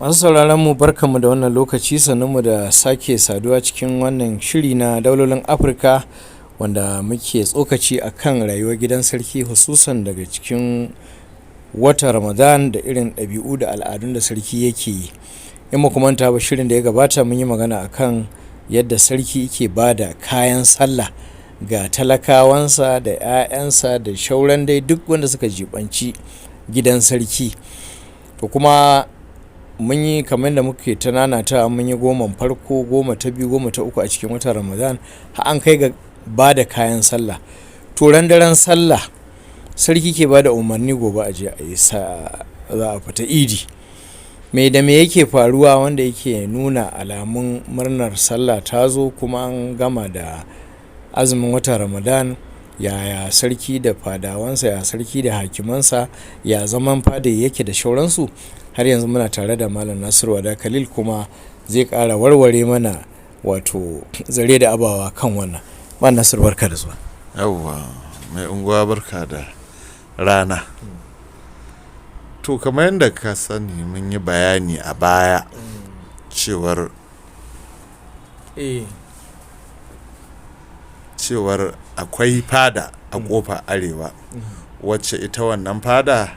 Masu sauraron mu, barkanmu da wannan lokaci, sannunmu da sake saduwa cikin wannan shiri na Daulolin Afirka, wanda muke tsokaci a kan rayuwar gidan sarki, hususan daga cikin watan Ramadan, da irin ɗabi'u da al'adun da sarki yake yi. In ba manta ba, shirin da ya gabata mun yi magana akan yadda sarki yake ba da kayan sallah ga talakawansa da 'ya'yansa da shauran dai duk wanda suka jibanci gidan sarki. To, kuma mun yi kamar da muke ta nanatawa, mun yi 10n farko, 10 ta biyu, 10 ta uku a cikin watan Ramadan, har an kai ga ba da kayan sallah. To, ran daren sallah sarki ke ba da umarni gobe a je a yi sa za a fita idi. Me da me yake faruwa wanda yake nuna alamun murnar sallah ta zo kuma an gama da azumin watan Ramadan? Yaya sarki da fadawansa, ya sarki da hakimansa, ya zaman fada yake da shauransu? Har yanzu muna tare da Malam Nasiru Wada Khalil, kuma zai ƙara warware mana wato zare da abawa kan wannan. Malam Nasiru, barka da zuwa. Yawwa, mai unguwa, barka da rana. To, kamar yadda ka sani, mun yi bayani a baya cewar akwai fada a kofa arewa, wacce ita wannan fada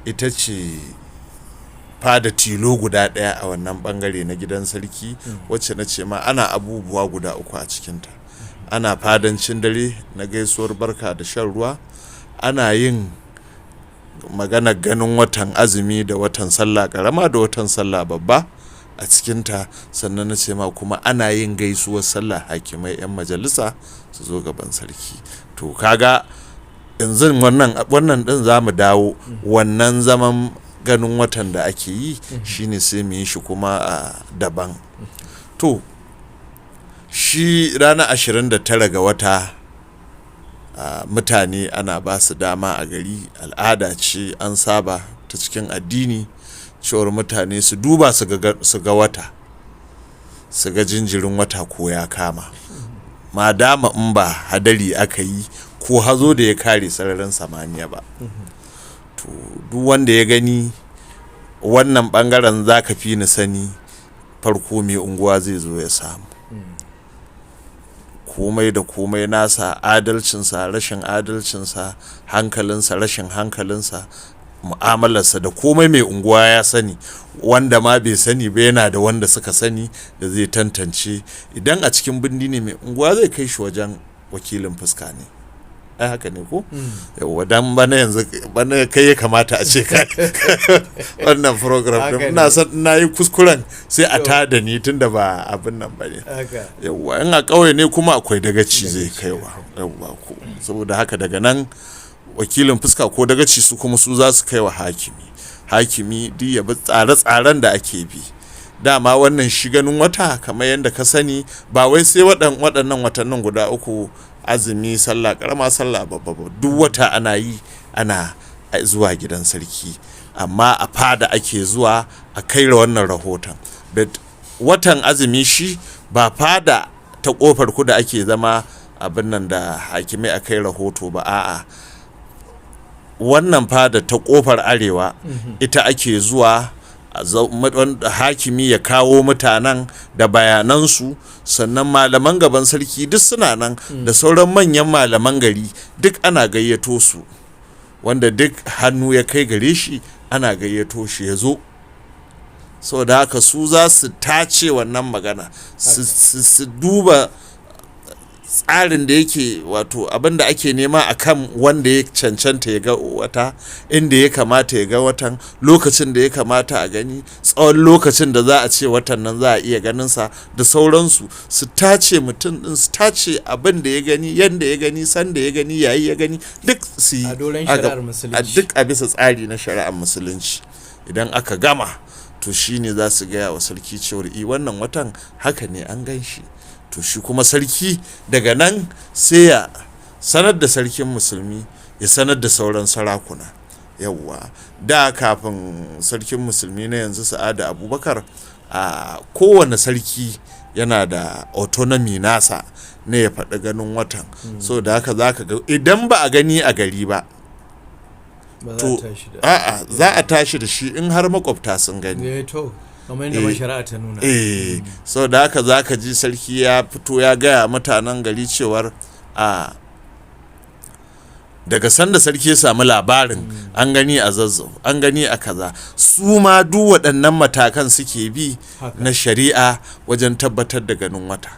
ita ce fada tilo guda ɗaya a wannan bangare na gidan sarki, wacce na ce ma ana abubuwa guda uku a cikinta. Ana fadancin dare na gaisuwar barka da shan ruwa, ana yin maganar ganin watan azumi da watan sallah karama da watan sallah babba a cikinta. Sannan na ce ma kuma ana yin gaisuwar sallah, hakimai, 'yan majalisa su zo gaban sarki. To, kaga yanzu wannan din za mu dawo wannan zaman ganin watan da ake yi, shine sai mu yi shi kuma a daban. To, shi ranar 29 ga wata, mutane ana ba su dama a gari. Al'ada ce an saba ta cikin addini cewar mutane su duba su ga wata, su ga jinjirin wata ko ya kama, ma dama in ba hadari aka yi ko hazo da ya kare sararin samaniya ba. To, duk wanda ya gani wannan bangaren, za ka fi ni sani, farko mai unguwa zai zo ya samu komai da komai nasa, adalcinsa, rashin adalcinsa, hankalinsa, rashin hankalinsa, mu'amalarsa da komai, mai unguwa ya sani. Wanda ma bai sani ba, yana da wanda suka sani da zai tantance. Idan a cikin birni ne, mai unguwa zai kai shi wajen wakilin fuska ne. Ai haka ne ko? Yawwa, dan bana yanzu bana kai ya kamata a ce ka wannan program din. Ina san na yi kuskuren sai a tada ni, tunda ba abin nan bane. Yawwa, in a ƙauye ne kuma akwai dagaci zai kaiwa. Yawwa, ko saboda haka daga nan wakilin fuska ko dagaci su kuma su za su kaiwa hakimi. Hakimi duk ya bi tsare-tsaren da ake bi. Dama wannan shi ganin wata, kamar yadda ka sani, ba wai sai waɗannan watannin guda uku, azumi, sallah karama, sallah babba ba. Duk wata ana yi, ana zuwa gidan sarki, amma a fada ake zuwa a kai wannan rahoton. But watan azumi shi ba fada ta kofar kudu ake zama abin nan da hakimai a kai rahoto ba. A'a, wannan fada ta kofar arewa ita ake zuwa, hakimi ya kawo mutanen da bayanansu. Sannan malaman gaban sarki duk suna nan, da sauran manyan malaman gari duk ana gayyato su. Wanda duk hannu ya kai gare shi, ana gayyato shi ya zo. Saboda haka su za su tace wannan magana, su duba tsarin da yake, wato abin da ake nema a kan wanda ya cancanta ya ga wata, inda ya kamata ya ga watan, lokacin da ya kamata a gani, tsawon lokacin da za a ce watan nan za a iya ganinsa, da sauransu. Su tace mutum din, su tace abin da ya gani, yanda ya gani, sanda ya gani, yayi ya gani, duk su yi a doron shari'ar musulunci. Duk a bisa tsari na shari'ar musulunci. Idan aka gama, to shine za su gaya wa sarki cewar i wannan watan haka ne an gan shi. To, shi kuma sarki daga nan sai ya sanar da sarkin musulmi, ya sanar da sauran sarakuna. Yawwa, da kafin sarkin musulmi na yanzu, Sa'ada Abubakar, a kowane sarki yana da autonomy nasa ne ya faɗi ganin watan. So da haka za ka ga idan ba a gani a gari ba, to a'a, za a tashi da shi in har makwabta sun gani. To. Kamar yadda ma shari'a ta nuna. Sau da haka za ka ji sarki ya fito ya gaya mutanen gari cewar a daga sanda sarki ya samu labarin an gani a Zazzau, an gani a kaza, su ma duk waɗannan matakan suke bi na shari'a wajen tabbatar da ganin wata.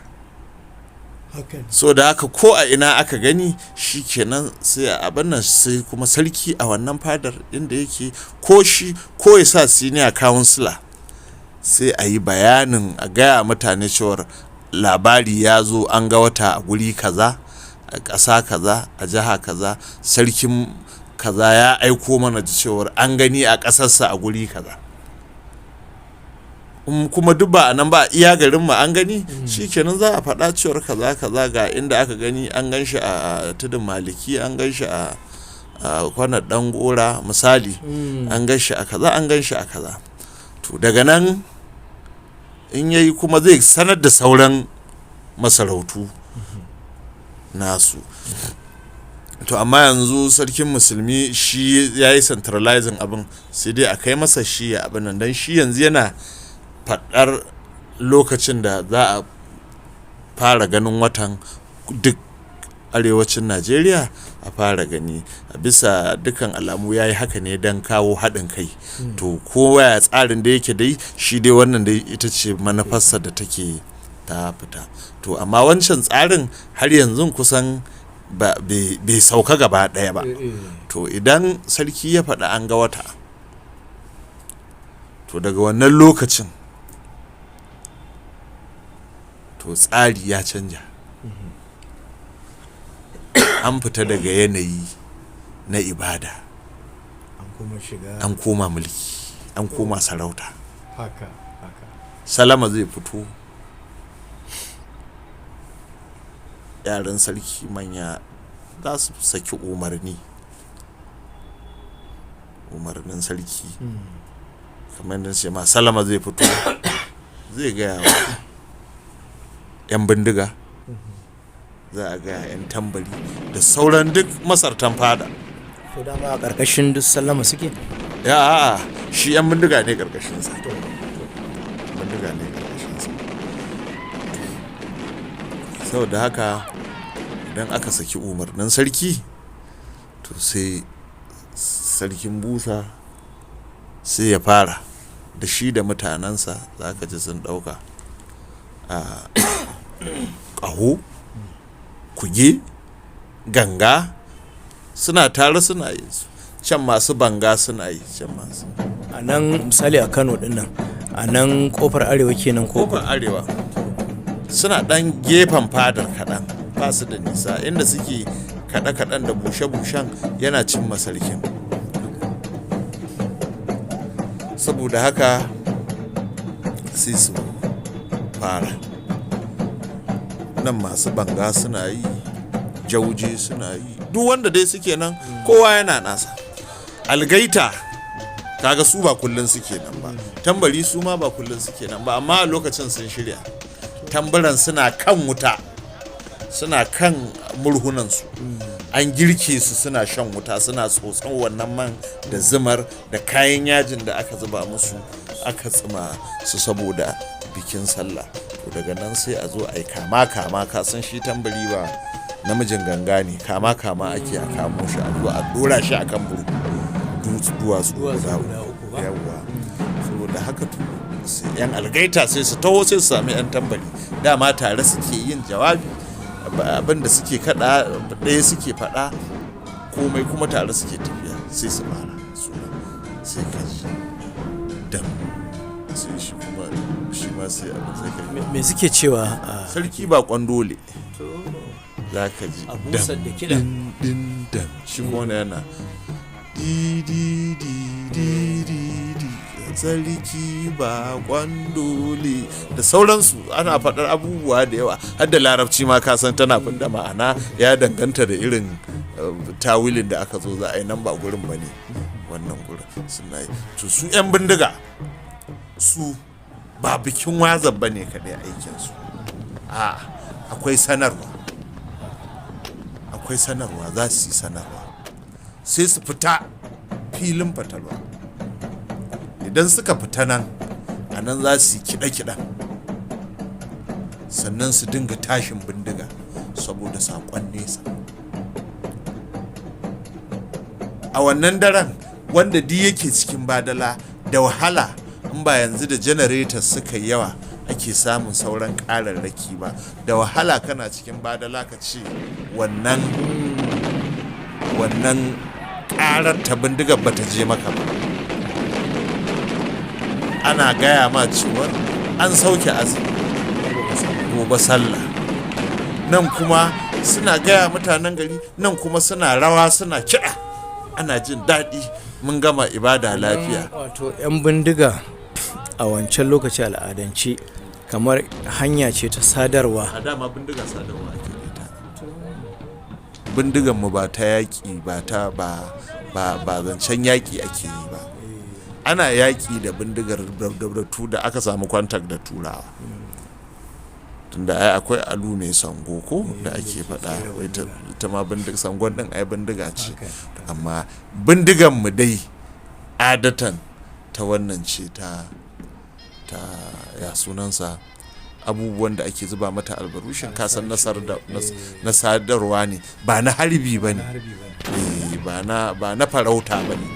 So da haka ko a ina aka gani shi kenan, sai a abin nan, sai kuma sarki a wannan fadar inda yake, ko shi ko ya sa senior counselor, sai a yi bayanin, a gaya mutane cewar labari ya zo an ga wata a guri kaza, a ƙasa kaza, a jiha kaza, sarkin kaza ya aiko mana da cewar an gani a ƙasarsa a guri kaza. In kuma duk ba a nan ba, iya garin mu an gani, shikenan za a faɗa cewar kaza kaza ga inda aka gani, an gan shi a Tudun Maliki, an gan shi a Kwanar Dan Gora misali, an gan shi a kaza, an gan shi a kaza. To daga nan in yayi kuma zai sanar da sauran masarautu nasu. To amma yanzu sarkin musulmi shi ya yi centralizing abin, sai dai a kai masa shi ya abin nan, don shi yanzu yana faɗar lokacin da za a fara ganin watan duk arewacin Najeriya a fara gani. A bisa dukkan alamu ya yi haka ne don kawo haɗin kai. To kowa ya tsarin da yake dai shi dai wannan dai ita ce manufarsa da take ta fita. To amma wancan tsarin har yanzu kusan bai sauka gaba ɗaya ba. To idan sarki ya faɗa an ga wata, to daga wannan lokacin to tsari ya canja, an fita daga yanayi na ibada, an koma mulki, an koma sarauta. Haka haka. Salama zai fito, yaran sarki manya za su saki umarni, umarnin sarki. Kamar yadda ce ma, Salama zai fito zai gaya wa 'yan bindiga, za a gaya 'yan tambari da sauran duk masartan fada. To dama a ƙarƙashin duk Sallama suke? Ya a'a, shi 'yan bindiga ne ƙarƙashinsa, bindiga ne ƙarƙashinsa. Saboda haka idan aka saki umarnin sarki, to sai sarkin busa sai ya fara da shi da mutanensa. Za ka ji sun ɗauka a ƙaho, kuge, ganga, suna tare suna yi, can masu banga suna yi, can masu A nan misali a Kano din nan, a nan Kofar Arewa kenan ko? Kofar Arewa, suna ɗan gefen fadar kaɗan, ba su da nisa. Inda suke kaɗe-kaɗen da bushe-bushen yana cin masarkin. Saboda haka sai su fara nan, masu banga suna yi, jauje suna yi, duk wanda dai suke nan kowa yana nasa. Algaita kaga su ba kullun suke nan ba, tambari su ma ba kullun suke nan ba, amma a lokacin sun shirya tambaran suna kan wuta, suna kan murhunansu, an girke su, suna shan wuta, suna tsotson wannan man da zumar da kayan yajin da aka zuba musu, aka tsima su saboda bikin sallah. To daga nan sai a zo a yi kama kama. Ka san shi tambari ba namijin ganga ne, kama kama ake a kamo shi, a zo a dora shi akan duwatsu guda uku ba? Yawwa. Saboda haka to sai yan algaita sai su taho, sai su sami yan tambari, dama tare suke yin jawabi, abin da suke kada ɗaya suke faɗa, komai kuma tare suke tafiya. Sai su fara suna, sai ka ji dam, sai shi kuma shi ma sai abin sai ka ji. Me suke cewa a Sarki ba dole za ka ji a busar da kiɗan? Din dam, shi kuma yana di di di di di di, sarki ba dole, da sauransu. Ana faɗar abubuwa da yawa, har da larabci ma, ka san tana fidda ma'ana, ya danganta da irin tawilin da aka zo za a yi. Nan ba gurin ba ne, wannan gurin suna yi. To su 'yan bindiga su ba bikin wazan ba ne kaɗai aikinsu, a akwai sanarwa, akwai sanarwa, za su yi sanarwa, sai su fita filin fatalwa. Idan suka fita nan A nan za su yi kiɗe-kiɗen, sannan su dinga tashin bindiga saboda saƙon nesa. A wannan daren, wanda duk yake cikin Badala, da wahala in ba yanzu da generators suka yi yawa ake samun sauran ƙararraki ba, da wahala kana cikin Badala ka ce wannan ƙarar ta bindigar ba ta je maka ba. Ana gaya ma cewar an sauke azumi, gobe sallah. Nan kuma suna gaya mutanen gari, nan kuma suna rawa, suna kiɗa, ana jin daɗi, mun gama ibada lafiya. Wato 'yan bindiga a wancan lokaci al'adance kamar hanya ce ta sadarwa. A dama bindiga sadarwa ake da ita. Bindigan mu ba ta yaƙi ba, ta ba ba ba zancen yaƙi ake yi ba. Ana yaƙi da bindigar da aka samu contact da Turawa, tunda ai akwai alu mai sango ko da ake faɗa, ita ma bindiga, sangon ɗin ai bindiga ce. Amma bindigan mu dai adatan ta wannan ce, ta ya sunansa, abubuwan da ake zuba mata albarushin kasan na sadarwa ne, ba na harbi ba ne, ba na farauta ba ne,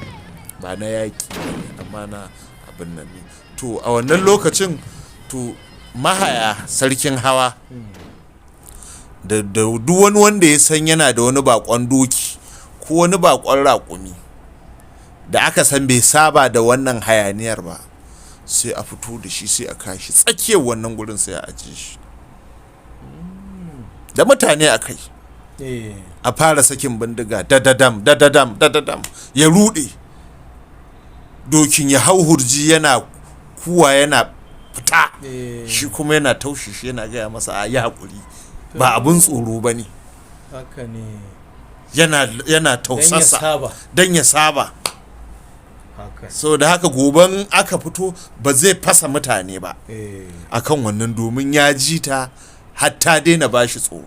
ba na yaƙi ba ne, amma na abin nan ne. To a wannan lokacin, to mahaya sarkin hawa da duk wani wanda ya san yana da wani bakon doki ko wani bakon raƙumi da aka san bai saba da wannan hayaniyar ba, sai a fito da shi, sai a kashi tsakiyar wannan gurin, sai a ajiye shi da mutane a kai, a fara sakin bindiga, dadadam dadadam dadadam, ya rude, dokin ya hau hurji, yana kuwa, yana fita. Shi kuma yana taushe shi, yana gaya masa a yi haƙuri, ba abun tsoro ba ne. Haka ne. Yana tausasa don ya saba. Haka. So da haka goban aka fito ba zai fasa mutane ba akan wannan, domin ya ji ta hatta daina bashi tsoro.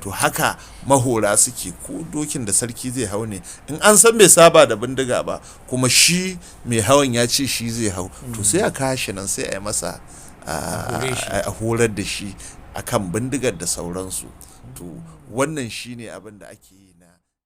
To haka mahora suke, ko dokin da sarki zai hau ne, in an san bai saba da bindiga ba, kuma shi mai hawan ya ce shi zai hau, to sai a kashi nan, sai a yi masa a horar da shi akan bindigar da sauransu. To wannan shine abin da ake yi.